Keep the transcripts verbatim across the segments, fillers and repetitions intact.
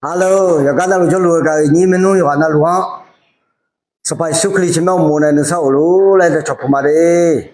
Halo, yawqgar navluf jawrluf-eu gaq-euq nyir maernmr yawqghaq navluf-anr, Sanqpaq Yeqsur Kali tsawrmyanr uqmov nae nuisar of luf laer dawqcawq puq ma de.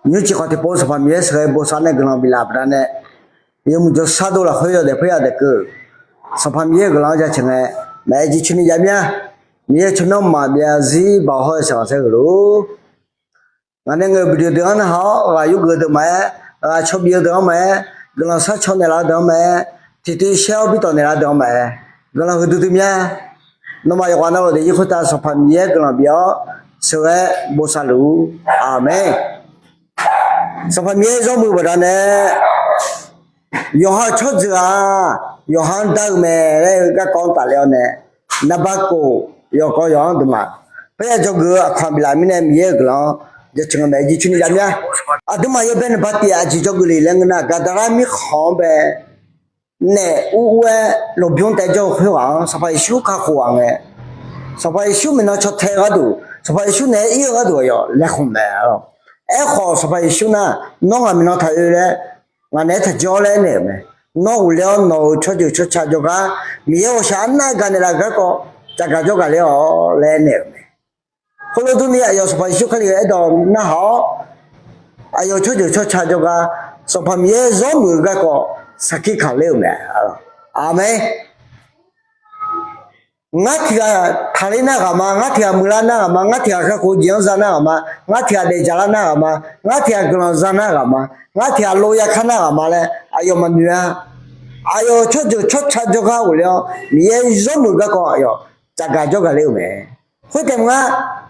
Nymrcif khawf tiqpov Sanqpaq Miqyaer sheuqghae bosav nae guiqlanq biflaf baqdanae, yawmuiq jawrshar dov lafkhoer yawdaef paerya daef keuv, Sanqpaq Miqyaer-euq guiqlanq-anr jaceuq ngae, maqaer jircoer ni jav mir-a. Miqyaer-euq tsawrmyanr mqmaq byav zir baoq hawr-eu shaqghanq saer heulof-or, ngaq nae ngaeq-euq video deuq-anr narhaq-awr ghaq yurgeuf-eu deuq maqaer, ghaq cawbif-eu deuq-anr maqaer, guiqlanq sharcaw naeqlaf-eu deuq-anr maqaer, tiqtiv shaer-awr bi tawq naeqlaf-eu deuq-anr maqaer, guiqlanq huiqdui dui mir-a. Nawmaf yawqghaq navluf daefzir khoertav Sanqpaq Miqyaer guiqlanq bif-awr sheuqghae bosav luf-ur. Aqmeq. Sanqpaq Miqyaer zawr muiq-eu baqdanae, yawqha-euq tsawrjeuq-aq yawqha-anr dar-eu mae laer-eu garkawv-anr tafler-awr nae, naqba kof yawqkawv yawq-anr deuqma paerya dzawgeuf-eu aqkaq biflaf mirnae Miqyaer-euq guiqlanq-anr jaceuq ngae maqaer jircoer ni jav mir-a. Aqduimaf yawbae naqba tif aqjeq dzawgeuf le laer ngeur nar, Gaqdaqlar mirkhanq-anr bae naef ur ur-aer lmqbymr taef jawr-eu khoerghaq-anr Sanqpaq Yeqsur kakhof-aq ngae, Sanqpaq Yeqsur maeqnan caw tae-eu gharduq, Sanqpaq Yeqsur naeq-aer ir-eu gharduq aqyawf laeqhmq mae. Aerkhawf Sanqpaq Yeqsur nar, nawr ngaq maeqnan taq oe laer, ngaq naeq-aer taq jawr laer aernaeq-euq mae. Nawr ghofler-awr nawq-euq tsawrjeuq tsawrca jawrgar Miqyaer ghawqshaq arnav-aer gaq naeqlaf-euq garkawv tsafgaq jawrgaq ler-awq laer aernaeq-euq mae. Khoerlof durni aqyawf Sanqpaq Yeqsur Kali-euq aerdawq narhaq-awr, aqyawf tsawrjeuq tsawrca jawrgar Sanqpaq Miqyaer zawr muiq-eu garkawv sarkir kaqler-euq mae. Aqmeq. Ngar tiq ghaq taqler nar ghaq ma, ngar tiq ghaq muiqlar nar ghaq ma, ngar tiq ghaq kakhof jeq-anr za nar ghaq ma, ngar tiq ghaq daefdzaq lar nar ghaq ma, ngar tiq ghaq guiqlanq za nar ghaq ma, ngar tiq ghaq lov ya kar nar ghaq ma laer aqyawf maqnoeq-a. Aqyawf tsawrjeuq tsawrca jawrgar ghofler-awr Miqyaer zawr muiq-eu garkawv aqyawf tsafgaq jawrgaq ler-euq mae. Khoertaef maqnga,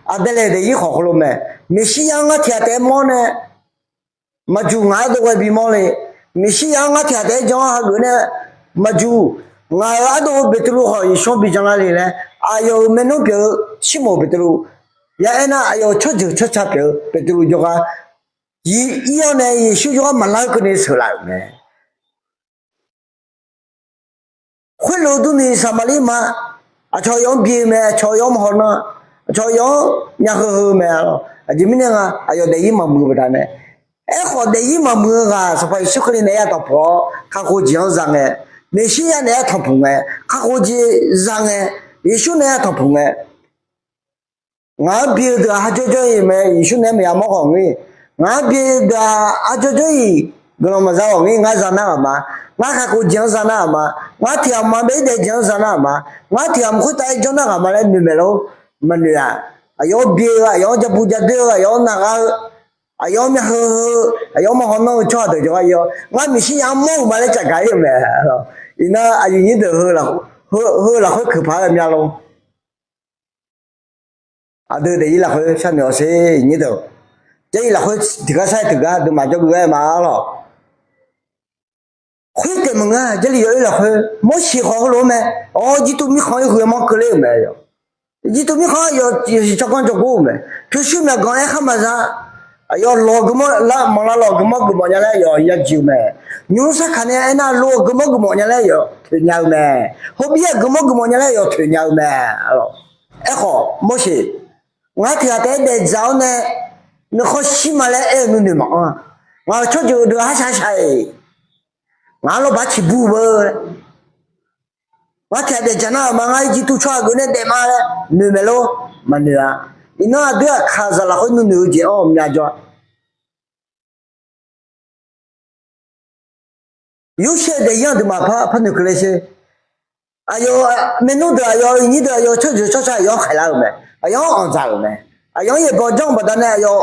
Aqdaeqlaeq daefzir khawf heulof mae. Meqsirya-anr ngar tiq ghaq taef-aer mawr nae maqjuq ngaq ardov ghae bimawr le. Meqsirya-anr ngar tiq ghaq taef-aer jan-awr hageuf nae maqjuq ngaq-euq ardov-eu Beqtuvluv khawf Yeqsur-anr bijan lar le laer aqyawf-euq maernmr pyeuf-eu Sirmoq Beqtuvluv, ya aernar aqyawf-euq tsawrjeuq tsawrca pyeuf-eu Beqtuvluv jawrgar, ir-awr nae Yeqsur jawrgar maqlar-eu keuvni sheuqlaf-euq mae. Khoerlof durni Saqmaqlir ma, aqcawq yawf-anr bi-eu mae, aqcawq yawf-anr maqhaw nan, aqcawq yawf-anr myavheu heu mae. Aqjeq mirnae nga, aqyawf daefzir maqmuiq-eu baqdanae. Aerkhawf daefzir maqmuiq-eu ghaq Sanqpaq Yeqsur Kali naeq-aer tanqpuq-awr kakhof jeq-anr za ngae, Meqsirya naeq-aer tanqpuq ngae, kakhof jeq za ngae, Yeqsur naeq-aer tanqpuq ngae, ngaq-anr bi-eu deuq-aq arjawr jawr-iq mae, Yeqsur naeq-aer maqya mawr khawf ngir. Ngaq-anr bi-eu deuq-aq arjawr jawr-iq, guiqlanq maqza khawf ngir, ngar za nar ghaq ma. Ngar kakhof jeq-anr za nar ghaq ma. Ngar tiq ghaq maqma bae-ir daef jeq-anr za nar ghaq ma. Ngar tiq ghaq mq khoertav-aer jawr nar ghaq ma laer noeq maeq lor. Maqnoeq-aq, aqyawf-anr bi-eu, aqyawf-anr ja bu ja doer-eu, aqyawf-anr naqgha-eu, aqyawf-anr myavheu heu, aqyawf-anr maqhaw nanr-eu tsawrhaq deuq jawrgar ir-awr, ngar Meqsirya-anr mawr-euq ma laer cafgaq ir-eu mae. Iqnan aqyuif nyir deuq heu lafkhoer keuq paq-aer mya lor. Aqdui daefzir lafkhoer sharnoeq-awr sher nyir deuq, Jarlif lafkhoer tiqgar sar-aer tiqgar deuq maqjawr geuf-aer ma lor. Khoertaef maqngeur-a, Jarlif yawoer lafkhoer Morseq khawf heulof-aer mae. Awr, Irjirtuv mirkhanq-anr yawhuiq-aer mawr keuvler-euq mae. Irjirtuv mirkhanq-anr aqyawf yawshuif tsawrganr jawrgor-euq mae. Pyurshuir myawqganq aerkhar maqza. Aqyawf lawq geufmawr la, manqlav lawq geufmawr geufmawf nya laer aqyawf yajeq-eu mae. Nymq-mr sarkaq nae aernar, lov-aq geufmawr geufmawf nya laer aqyawf toeqnya-eu mae. Hawbir-aq geufmawr geufmawf nya laer aqyawf toeqnya-eu mae. Aerkhawf Morseq, ngar tiq ghaq taef-aer daefdzaq-awr nae nuikhanr shir ma laer aer-eu nuinoeq maqanr-a. Ngaq-euq tsawrjeuq deuq-aq harshaq harshaq-iq, ngaq-anr lawrbaq ciqbur beu laer, ngar tiq ghaq daefdzaq nar-aq ma, ngar Irjirtuv tsawrhaq geuf nae daef ma laer noeq maeq lor. Maqnoeq-a. Iqnan aqdui aqkaqzaq lafkhoer nuinoeq-eu jeq-anr mya jawr-a. Yorsaev daefzir-anr deuq maqpar par noeqkeuv le sher. Aqyawf maernmr deuq, aqyawf iqnyir deuq, aqyawf tsawrjeuq tsawrca aqyawf-anr khaeqlar-euq mae. Aqyawf-anr anqdzaq-euq mae. Aqyawf-anr yaeqbawq janr-eu baqdanae aqyawf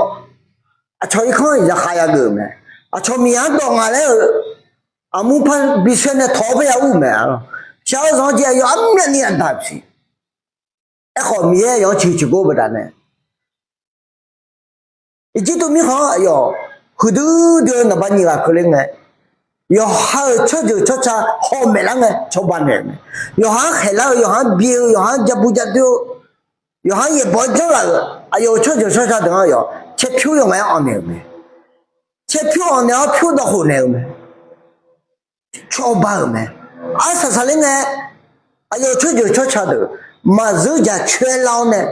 aqcawq irkanr-anr zaqkhav yageuf-euq mae. Aqcawq miqyaer-anr dawq ngaq laer-euq aqmur par bishawr nae tawq-awr parya ur-euq mae. Shaq-eu zanq-eu jeq aqyawf armyavni aqdaq-euq siq. Aerkhawf Miqyaer aqyawf-anr ciqhuiq ciqgor baqdanae, Irjirtuv mirkhanq-anr aqyawf huiqdui dui-eu naqba nyiq ghaq keuvle ngae, yawqha-euq tsawrjeuq tsawrca hawmaeq lar ngae cawba naeq-euq mae. Yawqha-anr khaeqlar-eu, yawqha-anr bi-eu, yawqha-anr ja bu ja doer-eu, yawqha-anr yaeqbawq-aer janrlaf-euq aqyawf-euq tsawrjeuq tsawrca deuq-anr aqyawf caerpyur yawqngaef-aer anq naeq-euq mae. Caerpyur anq naeq-awr pyur dawv khof naeq-eu mae. cawba-euq mae. Arsaq saqler ngae, aqyawf tsawrjeuq tsawrca deuq maqzeur jaq coer lar-awr nae,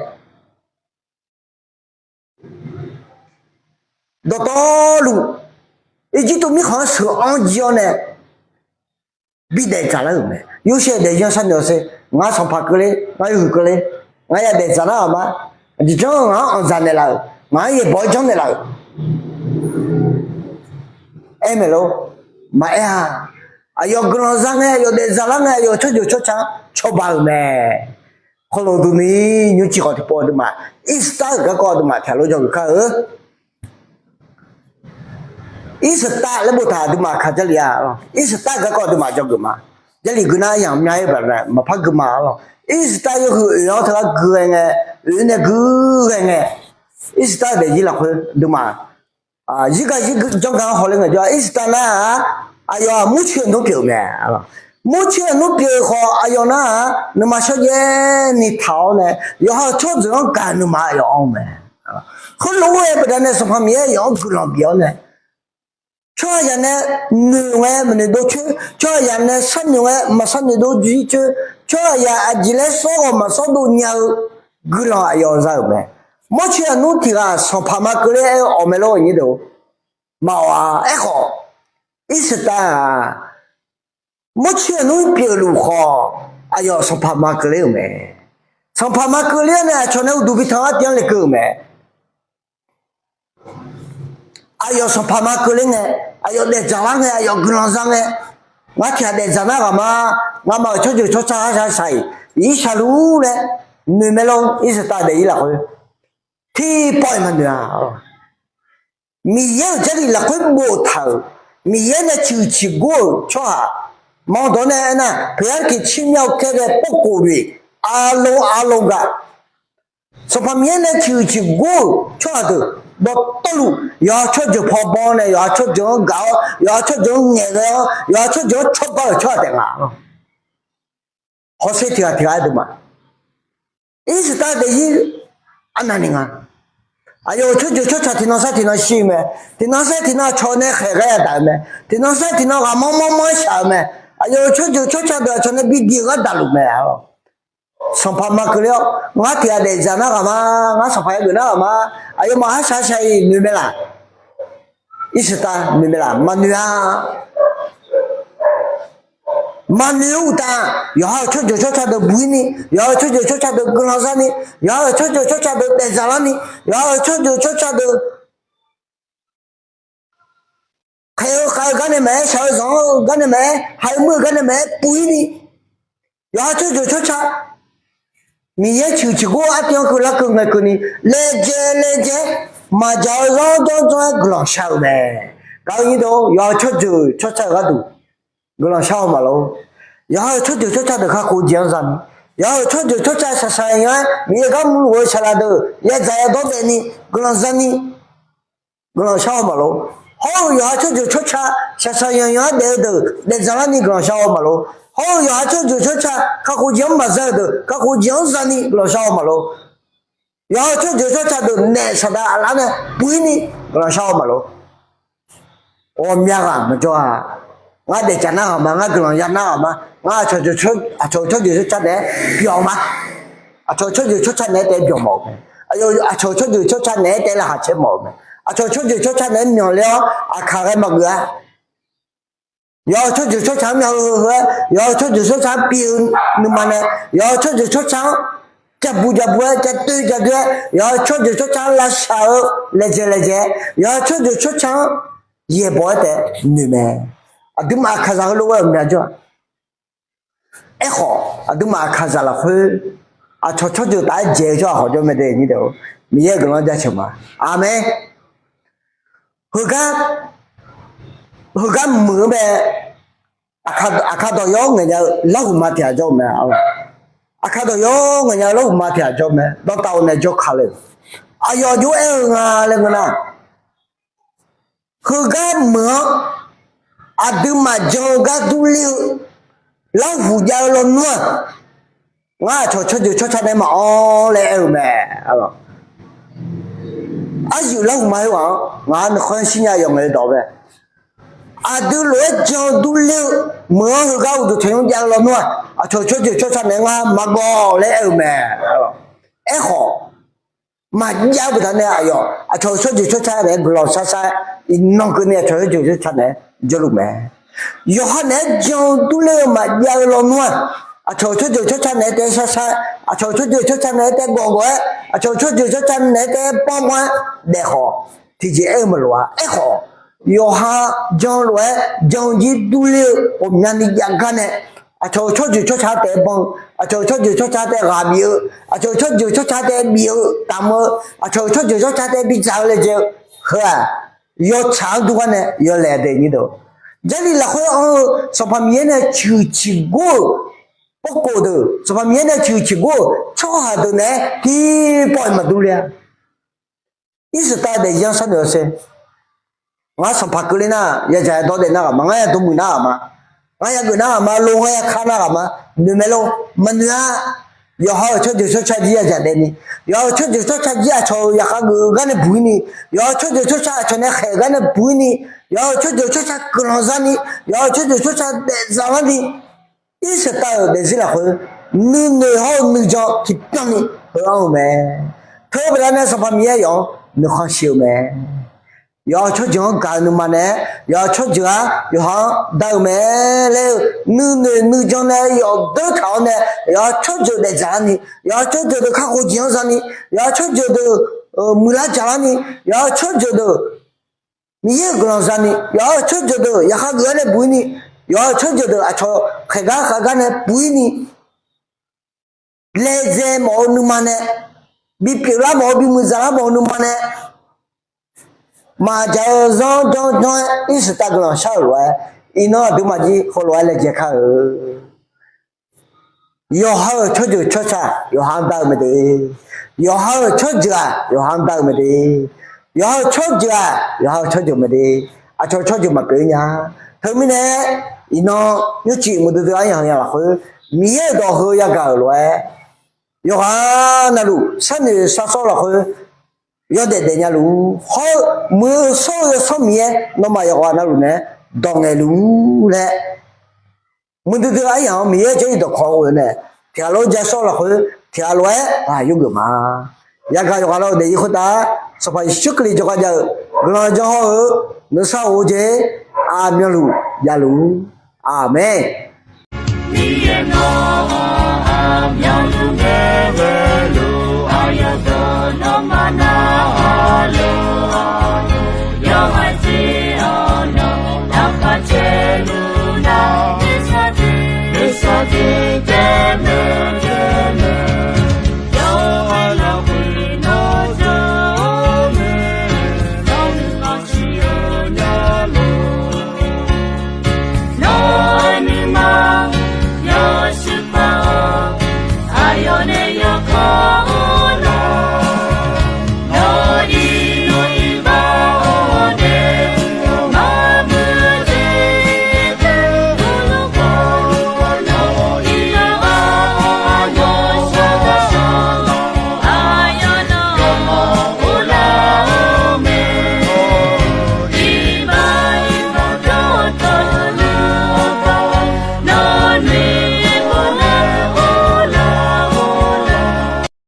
dawqtawvluf Irjirtuv mirkhanq-anr sheuq-anr jir-awr nae bidaef dzaqlar-euq mae. Yorsaev daefzir-anr sharnoeq-awq sher. Ngar sanqpaq keuvler, ngar yawhuiq keuvler, ngar yadaef dzaqlar ghaq ma. Aqjeq janr ngaq-anr anqdzaq naeqlaf-euq, ngaq-anr yaeqbawq-aer janrnaeq laf-euq aer maeq lor. Maqaer-a. Aqyawf guiqlanq za ngae, aqyawf daefdzaqlar ngae, aqyawf tsawrjeuq tsawrca-anr cawba-euq mae. Khoerlof duini nymrciq khawf tiqpov aqduimaf Irsaqtar-euq garkawv aqduimaf tiqghaq lof jawrgeuf kar-eu. Irsaqtar laer boftaq aqduimaf aqkaq Jarlif-a. Irsaqtar-euq garkawv aqduimaf jawrgeuf ma. Jarlif gui nar yamq mya-aer baqdanae maqpar gui ma lor. Irsaqtar yawhuiq oeq-anr teugar gui ghae ngae, oeq nae gui ghae ngae, Irsaqtar-euq daefzir lafkhoer aqduimaf zirgaq zir janrgaq-anr hawler ngaejawr, Irsaqtar nar-aq, aqyawf-aq murcoeq aqnmr pyeuf-euq mae. Murcoeq aqnmr pyeuf-eu khawf, aqyawf nar-aq nuima shawrjaev ni taq-awr nae, yawqha-euq tsawrjeuq-anr gaq nuima aqyawf anr-eu mae. Khoerlof-aer baqdanae Sanqpaq Miqyaer yawf-anr guiqlanq bif-awr nae, tsawrhaqzaq nae noeq ngae maqnoeq dov coer, tsawrhaqzaq nae sharnoeq ngae maqsharnoeq dov jir coer, tsawrhaqzaq aqjeq laer sawr ghawq maqsawr dov nya-eu guiqlanq aqyawf za-euq mae. Murcoeq aqnmr tiq ghaq sanqpaq ma keuvler aer-eu awq mae lor, nyir deuq. Maqawq-a. Aerkhawf, Irsaqtar-aq, murcoeq aqnmr pyeufluf khawf, aqyawf sanqpaq ma keuvler-euq mae. Sanqpaq ma keuvler-awr nae aqcawq nae uqduq bi tanq-anr tiv-anr lekeuv-euq mae. Aqyawf sanqpaq ma keuvler ngae, aqyawf daefdzaq lar ngae, aqyawf guiqlanq za ngae, ngar tiqghaq daefdzaq nar ghaq ma, ngamaf-euq tsawrjeuq tsawrca arshaq shaq-iq, iq shaq lur laer noeq mae lor. Irsaqtar daefzir lafkhoer tiqpawf-iq maqnoeq-a. Miqyaer-euq Jarlif lafkhoer boftaq-euq, Miqyaer nae ciqhuiq ciqgur-euq tsawrhaq, maqdawq nae aernar, พระคิดที่มีแค่แต่พระโกรธ aqlo aqlo gaq, Sanqpaq Miqyaer nae ciqhuiq ciqgur-euq tsawrhaq deuq dawqtawvluf yawqha tsawrjeuq paw baw-awr nae, yawqha tsawrjeuq-anr gaq-awr, yawqha tsawrjeuq-anr ngaeqghae-awr, yawqha tsawrjeuq-anr cawba-euq tsawrhaq taef nga. Hawsher tiqghaq tiqghaq-aer duimaf, Irsaqtar daefzir arnavni nga. Aqyawf-euq tsawrjeuq tsawrca tiqnan sar tiqnan shir-eu mae. Tiqnan sar tiqnan aqcawq nae khaeq gar yadaq-eu mae. Tiqnan sar tiqnan ghaqmanr manr manr shaq-eu mae. Aqyawf-euq tsawrjeuq tsawrca deuq aqcawq nae bi diq-eu gharduq mae. Sanqpaq ma keuvler-awr, ngar tiqghaq daefdzaq nar ghaq ma, ngar sanqpaq yageuf nar ghaq ma, aqyawfmaf arshaq shaq-iq noeq mae laq? Irsaqtar noeq mae laq? Maqnoeq-a. Maqnoeq-eu uqtaf, yawqha-euq tsawrjeuq tsawrca deuq buq-ir ni, yawqha-euq tsawrjeuq tsawrca deuq guiqlanq za ni, yawqha-euq tsawrjeuq tsawrca deuq daefdzaq lar ni, yawqha-euq tsawrjeuq tsawrca deuq khaeq-eu khav-eu gar nae maqaer, shaq-eu zanq-eu gar nae maqaer, haiq-eu muir-eu gar nae maqaer buq-ir ni, yawqha tsawrjeuq tsawrca Miqyaer ciqhuiq ciqgur artiv-anr keuvlar keuv ngae keuvni, laejae laejae-aer maqdzaq-eu zanr janr janr-aer guiqlanq shar-euq mae. Gaq-eu nyir deuq, yawqha-euq tsawrjeuq tsawrca-euq gharduq guiqlanq shar-awr maqlor. Yawqha-euq tsawrjeuq tsawrca deuq kakhof jeq-anr zani, yawqha-euq tsawrjeuq tsawrca shaqshaq yanyan-aer Miqyaer gar mrluf-eu saqlaq deuq yadzaq yadawr daefni guiqlanq zani guiqlanq shar-awr maqlor. Hawr-eu yawqha tsawrjeuq tsawrca shaqshaq yanyan-aer daef-eu deuq daefdzaq larni guiqlanq shar-awr maqlor. Hawr-eu yawqha tsawrjeuq tsawrca kakhof jeq-anr maqza-eu deuq kakhof jeq-anr zani guiqlanq shar-awr maqlor. Yawqha-euq tsawrjeuq tsawrca deuq naef saqdaq aqlaf nae buq-ir ni guiqlanq shar-awr maqlor. Ghawqmya ghaq maqjawr-a. Ngar daefdzaq nar ghaq ma, ngar guiqlanq ya nar ghaq ma, ngar aqcawq, aqcawq-euq tsawrjeuq tsawrca naeq-aer byawq ma. Aqcawq-euq tsawrjeuq tsawrca naeq-aer taef byawq mawf-euq mae. Aqcawq-euq tsawrjeuq tsawrca naeq-aer taef laqkhaq caer mawf-euq mae. Aqcawq-euq tsawrjeuq tsawrca naeq-aer myanq ler-awr aqkaq ghae maqgeuf-a. Yawqha-euq tsawrjeuq tsawrca-anr myanq heu heu-aer, yawqha-euq tsawrjeuq tsawrca-anr piv-eu nuima nae, yawqha-euq tsawrjeuq tsawrca-anr jav buv jav buv-aer, jav doe jav doe-aer, yawqha-euq tsawrjeuq tsawrca-anr lavshaq-eu laejae laejae-aer, yawqha-euq tsawrjeuq tsawrca-anr yaeqbawq-aer taef noeq mae. Aqduimaf aqkaqzaq heulof-aer ghawqmya jawr-a. Aerkhawf, aqduimaf aqkaqzaq lafkhoer aqcawq tsawrjeuq taf-aer dzaeq-eu tsawrhaq khawf jawr mae de, nyir deuq-or. Miqyaer-euq guiqlanq-anr jaceuq ma. Aqmeq. Heugar, heugar muiq-eu mae. Aqkaq dawq yawr ngaeqnya-eu larhuqma tiq ghaq jawr-eu mae. Aqkaq dawq yawr ngaeqnya-eu larhuqma tiq ghaq jawr-eu mae. Dawrtav-eu nae jawr ka le. Aqyawf jov-aer-eu nga laer ngeur nar, heugar muiq-anr aqduimaf jan-eu gar durler-eu larhuq jav-eu lawnmr-aq, ngar aqcawq tsawrjeuq tsawrca nae maqanr laer aer-eu mae. Aryuif larhuqma khoerghaq-anr ngaq-anr nuikhanr shirnya yawf ngaeq-eu dawq mae. Aqdui lof-aer jan-eu durler-eu meuq-anr heugar uqduq tanqnymr jav-eu lawnmr-aq, aqcawq-euq tsawrjeuq tsawrca naeq-aer ngar maqgawv laer aer-eu mae. Aerkhawf, maqjav-eu baqdanae aqyawf aqcawq-euq tsawrjeuq tsawrca naeq-aer guiqlanq shar shar-aer, iqnan keuvni aqcawq-euq tsawrjeuq tsawrca naeq-aer jawrluf mae. Yawqha naeq-aer jan-eu durler-eu maqjav-eu lawnmr-aq, aqcawq-euq tsawrjeuq tsawrca naeq-aer taef-aer shar shar-aer, aqcawq-euq tsawrjeuq tsawrca naeq-aer taef-aer gawv gawv-aer, aqcawq-euq tsawrjeuq tsawrca naeq-aer taef-aer banr banr-aer daef khawf, tiqjeq aer-eu maqloq-a. Aerkhawf, yawqha jan lof-aer jan-eu jir durler-eu ghawqmyani jav gar nae, aqcawq-euq tsawrjeuq tsawrca taef-aer banr-eu, aqcawq-euq tsawrjeuq tsawrca taef-aer ghaq bif-eu, aqcawq-euq tsawrjeuq tsawrca taef-aer bif-eu taqm-eu, aqcawq-euq tsawrjeuq tsawrca taef-aer bidzaq-eu laejae-eu heu-aq, yawtsaq-anr dur gar nae yawlaeq dae nyir deuq. Jarlif lafkhoer anr-eu Sanqpaq Miqyaer nae ciqhuiq ciqgor-euq pawrkov deuq, Sanqpaq Miqyaer nae ciqhuiq ciqgor-euq tsawrhaq deuq naeq-aer tiqpawf-iq maqdur ler-a. Irsaqtav daefzir-anr sharnoeq-awr sher. Ngar sanqpaq keuvler nar, yadzaq yadawr daef nar ghaq ma, ngar yadawr muiq nar ghaq ma, ngar yageuf nar ghaq ma, lo ngar yakar nar ghaq ma, noeq mae lor, maqnoeq-a. Yawqha-euq tsawrjeuq tsawrca jir yadzaq daef ni, yawqha-euq tsawrjeuq tsawrca jir aqcawq-euq yaqkhav geuf-eu gar nae buq-ir ni, yawqha-euq tsawrjeuq tsawrca aqcawq nae khaeq-euq gar nae buq-ir ni, yawqha-euq tsawrjeuq tsawrca guiqlanq zar ni, yawqha-euq tsawrjeuq tsawrca daefzaq lar ni, Irsaqtav-euq daefzir lafkhoer nuinoeq hawr-eu nuijan tiqbyan ni heu anr-eu mae. Teu-eu baqdanae Sanqpaq Miqyaer yawf-anr nuikhanr shir-eu mae. Yawqha-euq tsawrjeuq-anr gaq-eu nuima nae, yawqha-euq tsawrjeuq-aq yawqha-anr dar-eu mae laer-eu nuinoeq nuijan nae yawf deur taq-awr nae, yawqha-euq tsawrjeuq daefdzaq-ar ni, yawqha-euq tsawrjeuq deuq kakhof jeq-anr za ni, yawqha-euq tsawrjeuq deuq muiqlar jaqlar ni, yawqha-euq tsawrjeuq deuq Miqyaer-euq guiqlanq za ni, yawqha-euq tsawrjeuq deuq yaqkhav geuf gar nae buq-ir ni, yawqha-euq tsawrjeuq deuq aqcawq khaeq gar khav gar nae buq-ir ni, laejae mawf-eu nuima nae, bipyeuf lar mawf-eu bimuiq dzaqlar mawf-eu nuima nae, maqdzaq-eu zanr janr janr-aer Irsaqtav guiqlanq shar-euq lof-aer, iqnan aqduimaf jir heulof-aer laejae kar-eu. Yawqha-euq tsawrjeuq tsawrca yawqha-anr dar-eu mae de. Yawqha-euq tsawrjeuq-aq yawqha-anr dar-eu mae de. Yawqha-euq tsawrjeuq-aq yawqha-euq tsawrjeuq mae de. Aqcawq tsawrjeuq maqpyeuf-ir nya. Teumirnae, iqnan nymrcif muiqdui dui aryamq nya lafkhoer, Miqyaer-euq dawq heu yagaq-euq lof-aer, yawqghaq navluf sharnoeq sharsawr lafkhoer yawdaef daefnya luf hawr-eu, muiq-eu shawr-eu Yawsanr Miqyaer nawmaf yawqghaq navluf naeq-aer dawq ngaeqluf laer, muiqdui dui aryamq-anr Miqyaer Jarlif dawqkawq-eu nae tiqghaq lof-aer ja shawr lafkhoer tiqghaq lof-aer ghaq yurgeuf ma. Yagaq yawqghaq lawr-eu daefzir khoertav Sanqpaq Yeqsur Kali jawrgar jav-eu guiqlanq janr hawr-eu nuisar of-eu jeq aqmyanluf javluf. Aqmeq. Miqyaer nawr